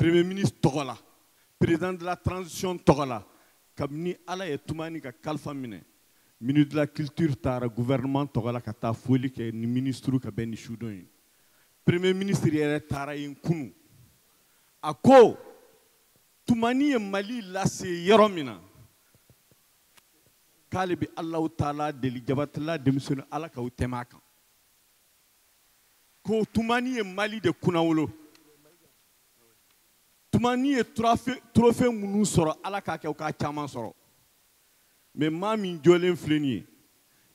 Premier ministre tɔgɔ la, président de la transition tɔgɔ la, kabini Ala ye Tumani ka kalifa minɛ, ministre de la culture taara gouvernement tɔgɔ la ka taa foli kɛ ni ministre ka bɛn ni sudon ye. Premier ministre yɛrɛ taara yen kunun, a ko Tumani ye Mali lase yɔrɔ min na, k'ale bɛ Alahu taala deli Jabatela denmisɛnnin Ala k'aw tɛmɛ a kan. Ko Tumani ye Mali de kunnawolo. Tumani ye trophée minnu sɔrɔ, Ala k'a kɛ u k'a caman sɔrɔ. Mais maa min jɔlen filɛ nin ye,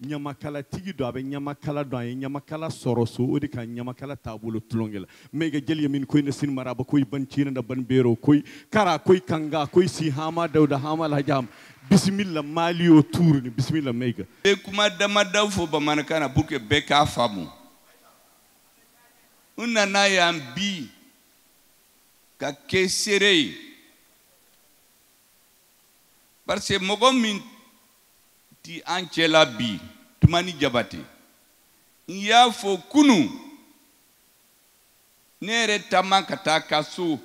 ɲamakalatigi don, a bɛ ɲamakala dɔn, a ye ɲamakala sɔrɔ so, o de ka ɲamakala taabolo tulonkɛ la. Mais ka jeli ye min koyi ne sini maraba koyi ban ciina da ban beero koyi kara koyi kanga koyi si hama dawda hama alhajam bisimilla mali o tuuru ni bisimilla meyga. Bɛ kuma damadaw fɔ bamanankan na pour que bɛɛ k'a faamu. N nana yan bi ka kɛ seere ye, parce que mɔgɔ min ti an cɛla bi, Tumani Jabate, n y'a fɔ kunun, ne yɛrɛ taama ka taa ka so,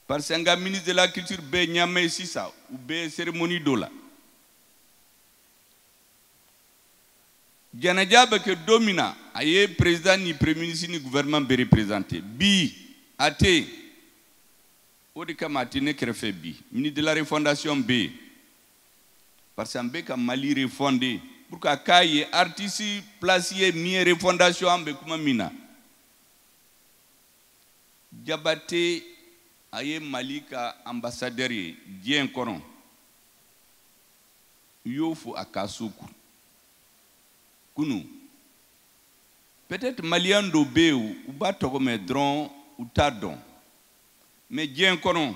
parce que n ka ministre de la culture bɛɛ ɲamɛ sisan, u bɛ cérémonie dɔ la. Janaja bɛ kɛ don min na, a ye président ni premier ministre ni gouvernement bɛɛ représenté. Bi a tɛ yen, o de kama a tɛ ne kɛrɛfɛ bi. Ministre de la refondation bɛ yen, parce que an bɛ ka Mali refonder pour que a k'a ye artiste place ye min ye refondation an bɛ kuma min na. Jabate a ye Mali ka ambassadeur ye diɲɛ kɔnɔ, u y'o fɔ a ka so kunun. Peut-être malien dɔw bɛ yen, u b'a tɔgɔ mɛn dɔrɔn u t'a dɔn, mais diɲɛ kɔnɔ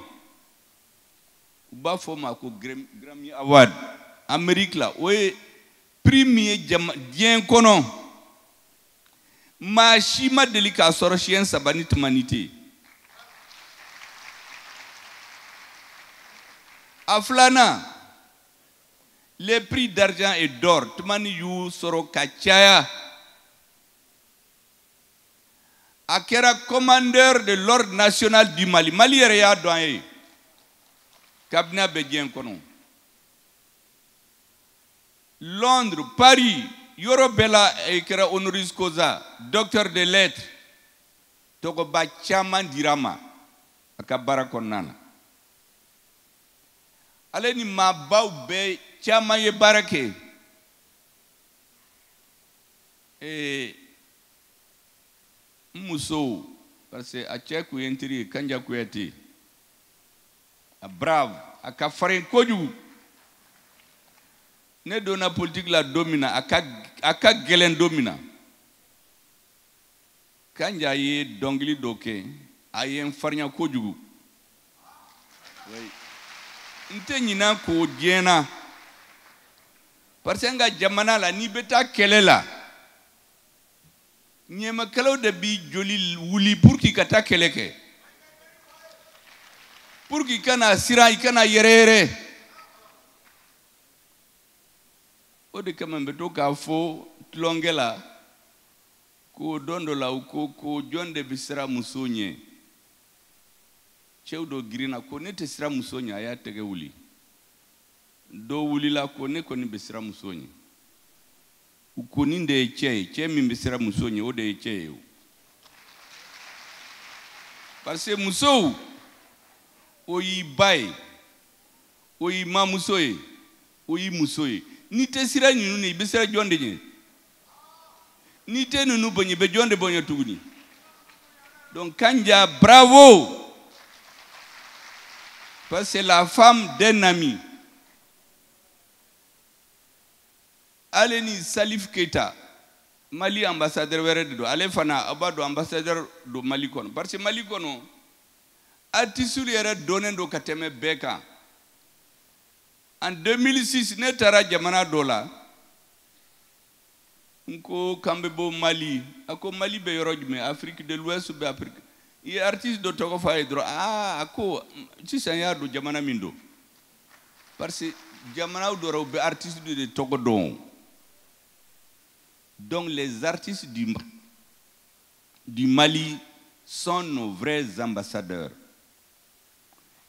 u b'a fɔ ma ko Grammy Award Amérique la, o ye prix min ye diɲɛ kɔnɔ, maa si ma deli k'a sɔrɔ siɲɛ saba ni Tumani tɛ yen. A filanan, les prix d'argent et d'or, Tumani y'u sɔrɔ ka caya. A kɛra commandeur de l'ordre national du Mali. Mali yɛrɛ y'a dɔn an ye kabini a bɛ diɲɛ kɔnɔ. Londres, Paris, yɔrɔ bɛɛ la a kɛra honoris causa, docteur de lettres, tɔgɔba caman dira a ma a ka baara kɔnɔna na. Ale ni maabaw bɛɛ caman ye baara kɛ. N musow, parce que a cɛ kun ye n teri ye, Kanja Kuyate, a brave, a ka farin kojugu. Ne donna politique la don min na, a ka gɛlɛn don min na, Kanja ye dɔnkili dɔ kɛ, a ye n farinya kojugu. N tɛ ɲinɛ k'o diɲɛ na, parce que an ka jamana la, n'i bɛ taa kɛlɛ la, ɲamakalaw de b'i joli wuli pour que i ka taa kɛlɛ kɛ, pour que i kana siran, i kana yɛrɛ yɛrɛ. O de kama n bɛ to k'a fɔ tulonkɛ la ko don dɔ la u ko ko jɔn de bɛ siran muso ɲɛ, cɛw dɔ girinna ko ne tɛ siran muso ɲɛ, a y'a tɛgɛ wuli. Dɔ wulila ko ne kɔni bɛ siran muso ɲɛ. U ko nin de ye cɛ ye, cɛ min bɛ siran muso ɲɛ, o de ye cɛ ye o. Parce que musow, o y'i ba ye, o y'i mamuso ye, o y'i muso ye. N'i tɛ siran ninnu ɲɛ, i bɛ siran jɔn de ɲɛ? N'i tɛ ninnu bonya, i bɛ jɔn de bonya tuguni? Donc Kanja, bravo, parce que c'est la femme d'un ami. Ale ni Salif Keita, Mali ambassadeur wɛrɛ de don, ale fana a b'a dɔn ambassadeur don Mali kɔnɔ, parce que Mali kɔnɔ artiste yɛrɛ dɔnnen don ka tɛmɛ bɛɛ kan. En 2006, ne taara jamana dɔ la, n ko k'an bɛ bɔ Mali, a ko Mali bɛ yɔrɔ jumɛn? Afrique de l'Ouest bɛ Afrique. I ye artiste dɔ tɔgɔ fɔ a ye dɔrɔn, aa a ko sisan y'a dɔn jamana min don, parce que jamanaw dɔrɔn u bɛ artiste de tɔgɔ dɔn. Donc les artistes du Mali sont nos vrais ambassadeurs.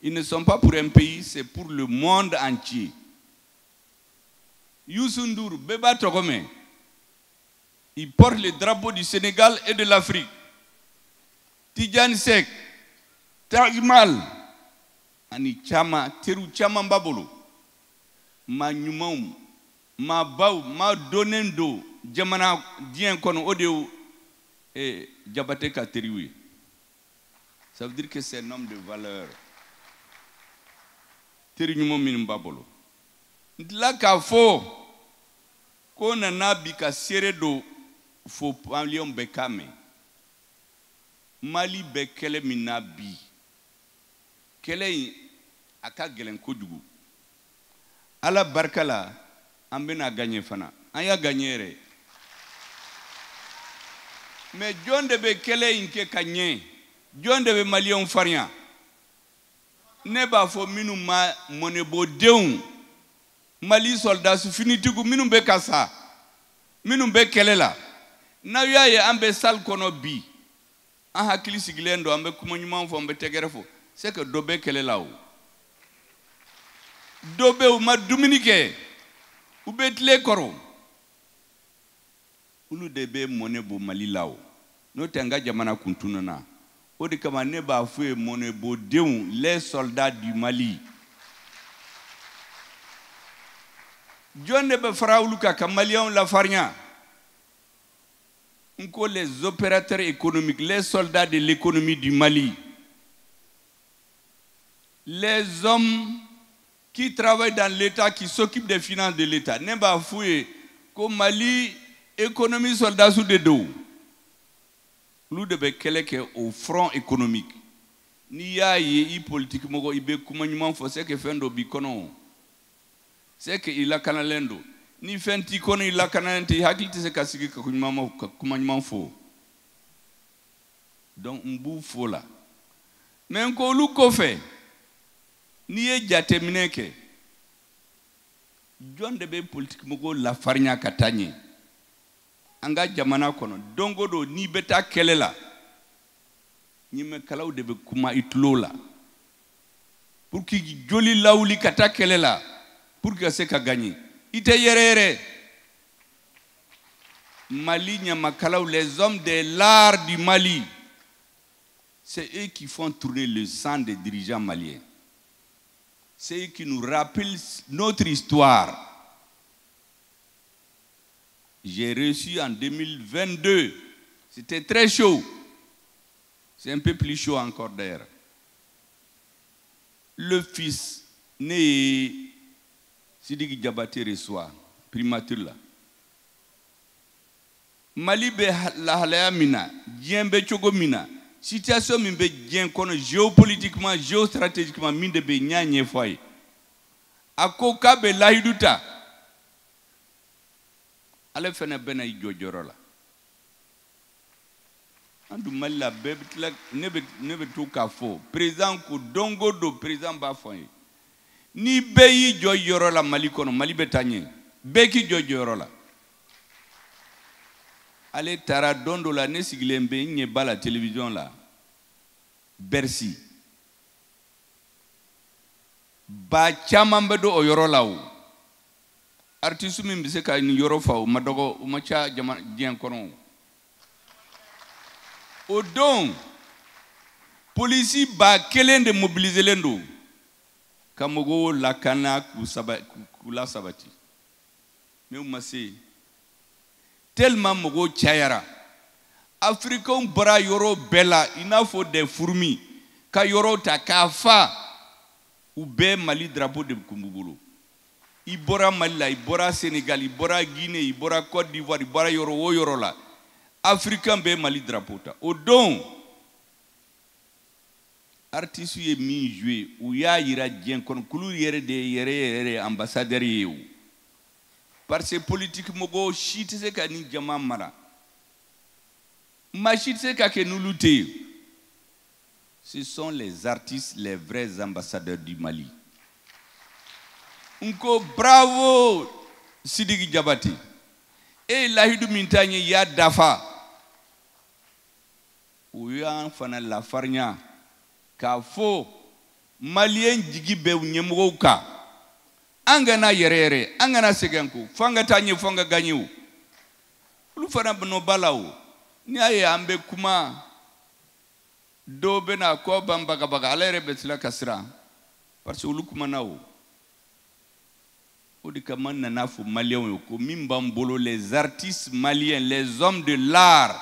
Ils ne sont pas pour un pays, c'est pour le monde entier. Youssou N'Dour, bɛɛ b'a tɔgɔ mɛn, il porte le drapeau du Sénégal et de l'Afrique. Tidiane Seck, Taj Mahal, ani caman, teriw caman b'a bolo. Maa ɲumanw, maa baw, maa donnen don jamana diɲɛ kɔnɔ, o de ye Jabate ka teriw ye. Ça veut dire que c'est un homme de valeur. Teri ɲuman minnu b'a bolo. N tila k'a fɔ ko nana bi ka seere don fo maliyɛnw bɛɛ k'a mɛn. Mali bɛ kɛlɛ min na bi, kɛlɛ in a ka gɛlɛn kojugu. Ala barika la, an bɛna gagner fana. An y'a gagner yɛrɛ. Mais jɔn de bɛ kɛlɛ in kɛ ka ɲɛ? Jɔn de bɛ maliyɛnw farinya? Ne b'a fɔ minnu ma mɔnɛbɔdenw, Mali soldats finitigiw minnu bɛ ka sa, minnu bɛ kɛlɛ la. N'aw y'a ye an bɛ salle kɔnɔ bi, an hakili sigilen don, an bɛ kuma ɲuman fɔ, an bɛ tɛgɛrɛ fɔ, c'est que dɔ bɛ kɛlɛ la o. Dɔ bɛ yen, u ma dumuni kɛ, u bɛ tile kɔrɔ. Olu de bɛ mɔnɛ bɔ Mali la o. N'o tɛ, n ka jamana kun tununna. O de kama ne b'a fɔ ye, mɔnɛbɔdenw, les soldats du Mali. Jɔn de bɛ fara olu kan ka maliyɛnw lafarinya? N ko les opérateurs économiques, les soldats de l'économie du Mali, les hommes qui travaillent dans l'État, qui s'occupent des finances de l'État. Ne b'a f'u ye ko Mali économie soldats de don. Olu de bɛ kɛlɛ kɛ au front économique. N'i y'a ye i politique mɔgɔ, i bɛ kuma ɲuman fɔ, c'est que fɛn dɔ b'i kɔnɔ o. C'est que i lakanalen don. Ni fɛn t'i kɔnɔ, i lakanalen tɛ, i hakili tɛ se ka sigi ka kuma ɲuman fɔ. Donc n b'u fo la. Mais n ko olu kɔfɛ, n'i ye jateminɛ kɛ, jɔn de bɛ politique mɔgɔw lafarinya ka taa ɲɛ an ka jamana kɔnɔ? Don o don n'i bɛ taa kɛlɛ la, ɲɛmɛkalaw de bɛ kuma i tulo la pour que joli lawuli ka taa kɛlɛ la, pour que ka se ka gagner. I tɛ yɛrɛ yɛrɛ. Mali ɲamakalaw, les hommes de l'art du Mali, c'est eux qui font tourner le sang des dirigeants maliens. C'est eux qui nous rappellent notre histoire. J'ai reçu en 2022, c'était très chaud. C'est un peu plus chaud encore d'ailleurs. Le fils né Sidiki Diabaté reçoit, primature là. Mali bɛ lahalaya min na, diɲɛ bɛ cogo min na, situation min bɛ diɲɛ kɔnɔ géopolitiquement, géostratégiquement, min de bɛ n y'a ɲɛfɔ a ye. A ko k'a bɛ layidu ta, ale fɛnɛ bɛna i jɔ jɔyɔrɔ la. An dun Mali la, bɛɛ bɛ tila, ne bɛ to k'a fɔ président ko, don o don président b'a fɔ an ye, ni bɛɛ y'i jɔ yɔrɔ la Mali kɔnɔ, Mali bɛ taa ɲɛ. Bɛɛ k'i jɔ jɔyɔrɔ la. Ale taara don dɔ la, ne sigilen bɛ n ɲɛ ba la télévision la, Bercy, ba caman bɛ don o yɔrɔ la. O artiste min bɛ se ka nin yɔrɔ fa, o ma dɔgɔ, o ma ca jama diɲɛ kɔnɔ. O don, polisi 1000 de mobiliselen don ka mɔgɔw lakana, k'u saba, k'u lasabati. Mais u ma se, tellement mɔgɔw cayara. Africains bɔra yɔrɔ bɛɛ la, i n'a fɔ des fourmis, ka yɔrɔ ta k'a fa. U bɛɛ Mali drapeau de kun b'u bolo. I bɔra Mali la, i bɔra Sénégal, i bɔra Guinée, i bɔra Côte d'Ivoire, i bɔra yɔrɔ o yɔrɔ la, africain bɛɛ Mali drapeau ta. O don, artiste ye min joué, u y'a yira diɲɛ kɔnɔ k'olu yɛrɛ de ye yɛrɛ yɛrɛ ambassadeur ye o, parce que politique mɔgɔw si tɛ se ka nin jama mara, maa si tɛ se ka kɛ n'olu tɛ yen. Ce sont les artistes, les vrais ambassadeurs du Mali. N ko bravo Sidiki Diabaté, e ye lahidu min ta n ye, i y'a dafa. O y'an fana lafarinya k'a fɔ Maliyɛn jigi bɛ ɲɛmɔgɔw kan. An kana yɛrɛ yɛrɛ, an kana sɛgɛn ko f'an ka taa ɲɛ, f'an ka gagner. O olu fana nɔ b'a la. O n'i y'a ye an bɛ kuma, dɔw bɛna kɔ ban bagabaga, ala yɛrɛ bɛ tila ka siran parce que olu kumana. O de kama n nana fɔ Maliyɛnw ye ko min b'an bolo, les artistes maliens, les hommes de l'art,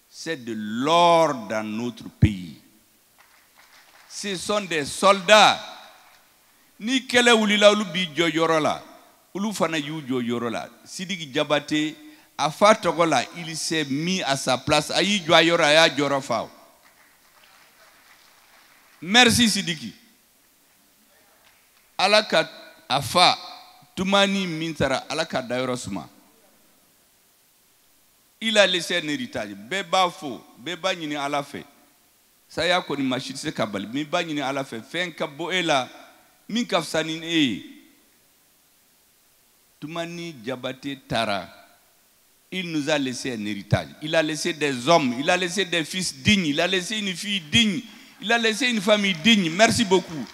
c'est de l'or dans notre pays. Ce sont des soldats. Ni kɛlɛ wulila, olu b'i jɔ yɔrɔ la, olu fana y'u jɔ yɔrɔ la. Sidiki Jabate, a fa tɔgɔ la, il s'est mis à sa place. A y'i jɔ a yɔrɔ, a y'a jɔyɔrɔ fa. Merci Sidiki. Ala ka a fa Tumani min taara, Ala ka dayɔrɔ suma. Il a laissé un héritage. Bɛɛ b'a fo, bɛɛ b'a ɲini Ala fɛ. Saya kɔni, maa si tɛ se ka bali min b'a ɲini Ala fɛ, fɛn ka bɔ e la min ka fisa ni e ye. Tumani Jabate taara, il nous a laissé un héritage. Il a laissé des hommes, il a laissé des fils dignes, il a laissé une fille digne, il a laissé une famille digne. Merci beaucoup.